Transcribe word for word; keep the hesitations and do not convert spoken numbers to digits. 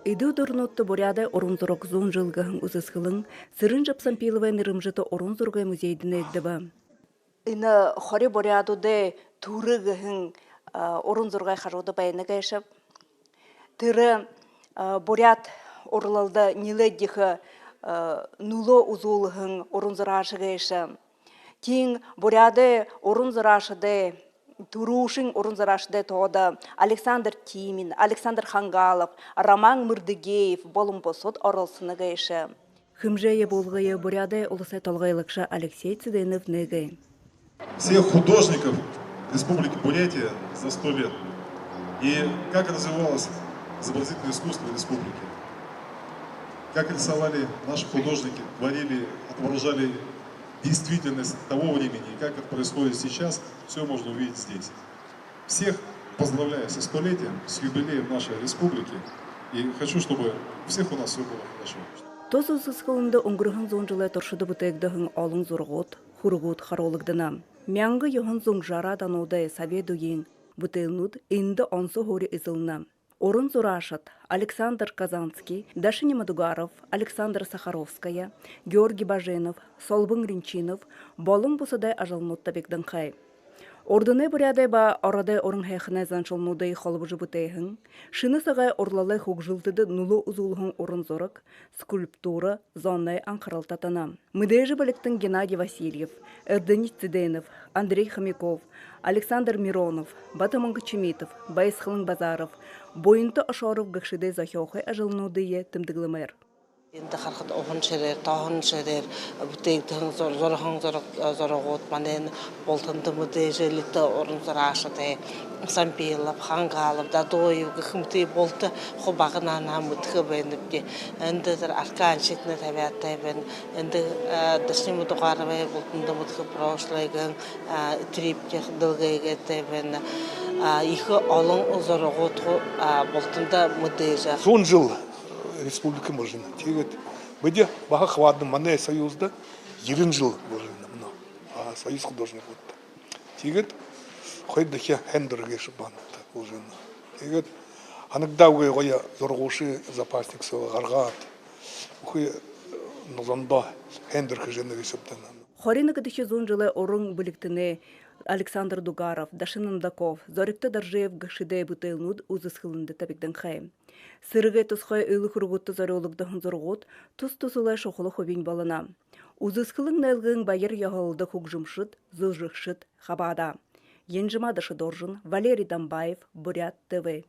Эдэ үдэрнүүдтэ Буряадай уран зураг зуун жэл гэһэн үзэсхэлэн Цырен-Жаб Сампиловай нэрэмжэтэ уран зурагай музейдэ нээгдэбэ. Энэ хори буряадуудай түрэ гэһэн, а, уран зурагай хажууда байна гээшэ. Тэрэ, а, буряад урлалда нилээд ехэ, а, нүлөө үзүүлһэн уран зурааша гээшэ. Тиин Буряадай уран зураашадай, түрүүшын уран зураашадай тоодо Александр Тимин, Александр Хангалов, Роман Мырдыгеев болон бусад оролсоно гээшэ. Хэмжээ ябуулгые Буряадай Уласай толгойлогшо Алексей Цыденов нээгэй. Всех художников Республики Бурятия за сто лет. И как развивалось изобразительное искусство в республике. Как рисовали наши художники, творили, отображали действительность того времени, и как это происходит сейчас, всё можно увидеть здесь. Всех поздравляю со столетием, с юбилеем нашей республики. И хочу, чтобы у всех у нас всё было хорошо. Тус үзэсхэлэндэ үнгэрһэн зуун жэлэй туршада бүтээгдэһэн олон зурагууд, хүрэгүүд харуулагдана. Мянга юһэн зуун жараад онуудай Совет үеын бүтээлнүүд эндэ онсо һуури эзэлнэ. Уран зураашад Александр Казанский, Даши Немодугаров, Александра Сахаровская, Георгий Баженов, Солбон Ринчинов болон бусадай ажалнууд табигданхай. Урданай Буряадай ба ородой уран һайханай заншалнуудые холбожо бүтээһэн, шэнэ сагай урлалай хүгжэлтэдэ нүлөө үзүүлһэн уран зураг, скульптура зоной анхарал татана. Мэдээжэ бэлигтэн Геннадий Васильев, Эрдэни Цыденов, Андрей Хомяков, Александр Миронов, Бата-Монго Чимитов, Баясхалан Базаров, Буянта Ошоров гэгшэдэй зохёохы ажалнуудые тэмдэглэмээр. Эндэ харахада, уһан шэрээр, тооһон шэрээр бүтээгдэһэн зур-, зураһан зураг-, зурагууд манай энэ бултанда мэдээжэ элитэ уран зураашадай, Сампилов, Хангалов, Дадуев гэхэ мэтэ булта хуу бага наһанһаа мэдэхэ байнабди. Эндэ тэрэ арка аншагтнай табяатай байна. Эндэ, а, Даши Немодугаровай бултанда мэдэхэ прошлое гэһэн, а, триптих дэлгэй гээтэй байна. А, ехэ олон зурагууд хуу, а, бултанда мэдээжэ. Зуун жэл республика болжо байна. Тиигээд бидэ баһа хабаадаһан манай союзда ерэн жэл болжо байна мүнөө. А, союз художникуудта. Тиигээд хоёрдохи һайндэр гээшэ баһа болжо байна. Тиигээд һанагдаагүй гоё зурагуудые запасник соо гаргаад, бүхы нозоондоо һайндэр хэжэ байна гээшэб даа. Хорин нэгэдэхи зуун жэлэй уран бэлигтэнэй Александр Дугаров, Даши Нандаков, Зоригто Доржиев гэгшэдэй бүтээлнүүд үзэсхэлэндэ табигданхай. Сэрэгэй тусхай үйлэ хэрэгүүдтэ зорюулагдаһан зурагууд тус тусалай шухала хубинь болоно. Үзэсхэлэн нээлгын баяр ёһололдо хүгжэмшэд, зүжэгшэд хабаадаа. Янжима Дашидоржин, Валерий Дамбаев, Буряад ТВ.